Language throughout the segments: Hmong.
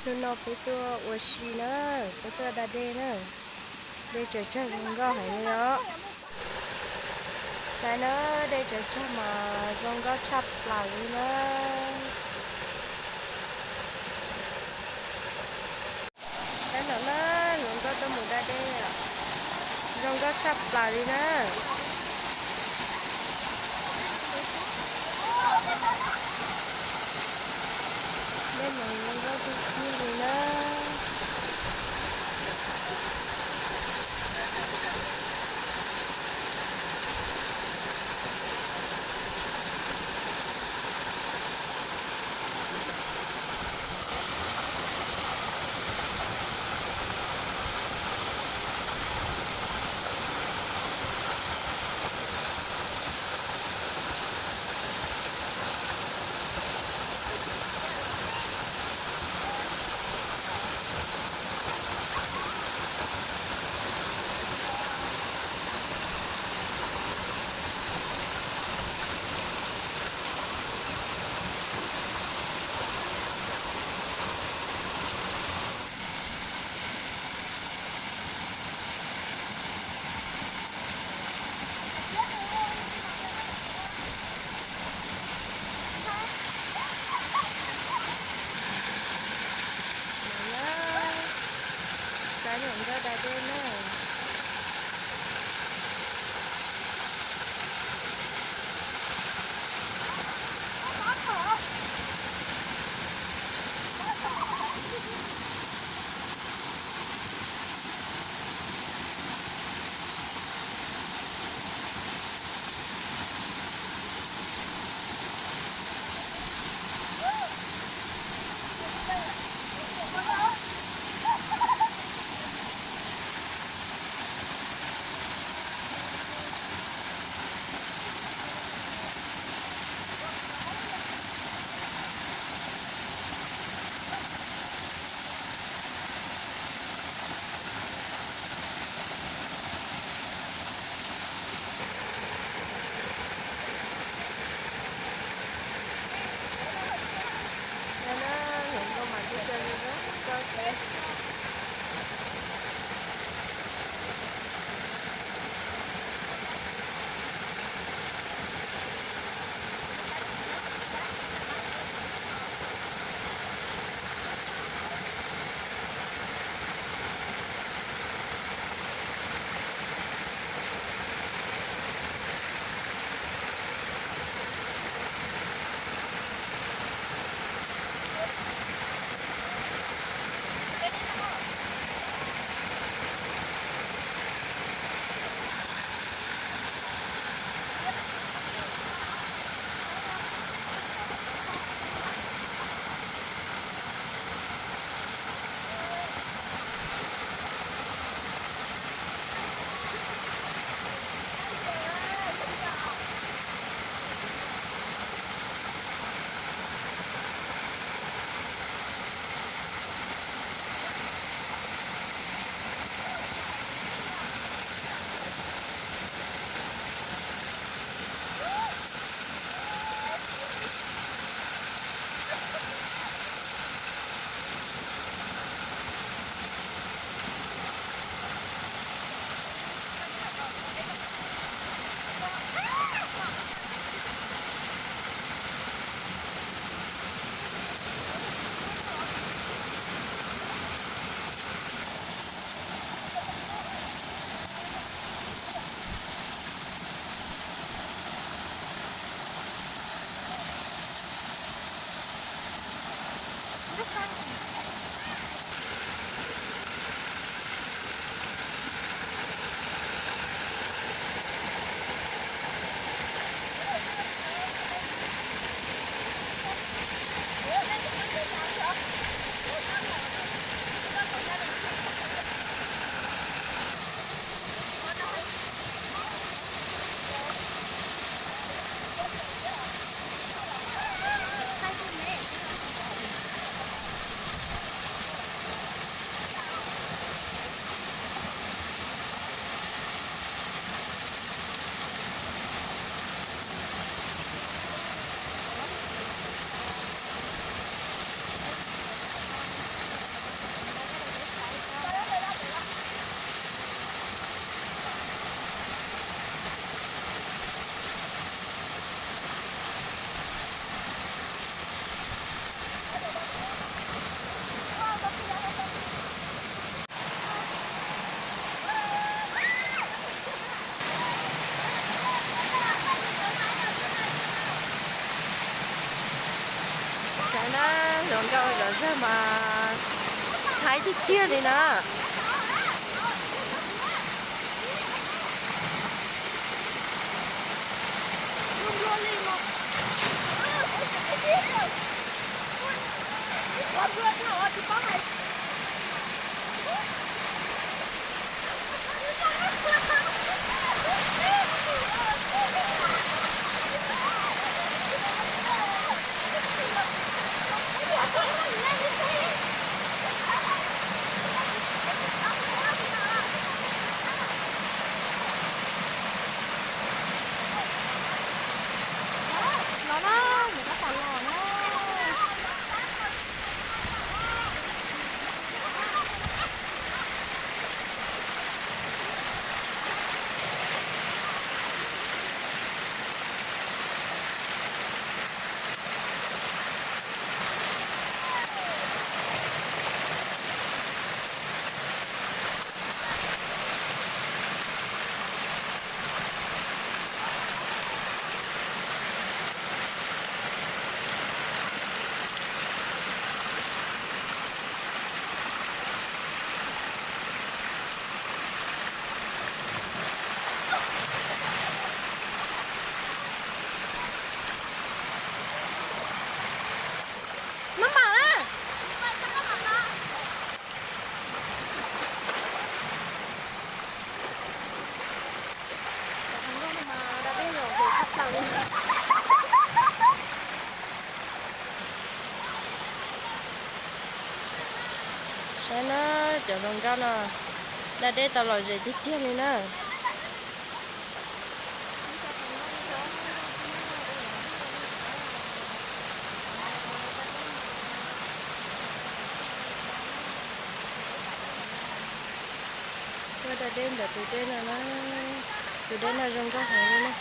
Hnub no peb tuaj ua si na, peb tuaj da dej na. Dej tsaws tsag zoo nkauj heev li os. Saib na, dej tsaws tsag mas zoo nkauj tshaj plaws li na. Saib no na, hluas nkauj tuaj mus da dej, zoo nkauj tshaj plaws li na. Dej mas zoo nkauj tiag tiag li na. Saib hluas nkauj da dej na. Yog na, hluas nkauj mas teb chaws zoo nkauj thiab. Zoo nkauj zom zaws mas haib tiag tiag li na. Los na, mus tab tom los na. Maj mam na. Saib na, cov hluas nkauj no da dej tau lom zem tiag tiag li na. Muaj da dej ntawm tus dej no na, tus dej no zoo nkauj heev li na.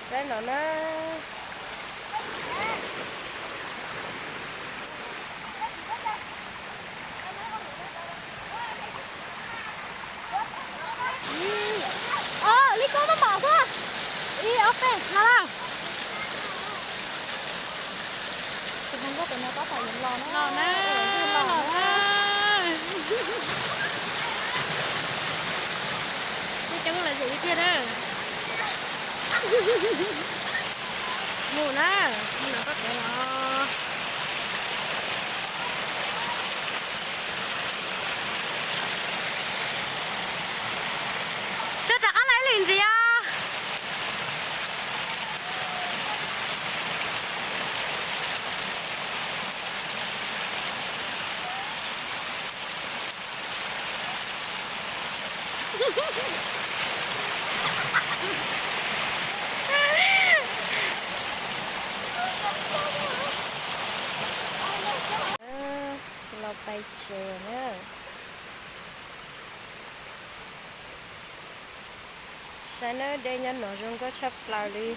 Saib no na. Li koj maj mam xwb. Ib ob peb no na. Tus hluas nkauj tus no tab tom yuav los na. Los na, los na. Coob coob lom zem tiag tiag na. Mus na, mus no koj kev los. Tso rov qab los ib lwm ntxiv os. Los pais tsev na. Saib nawb, dej nyob no zoo nkauj tshaj plaws li.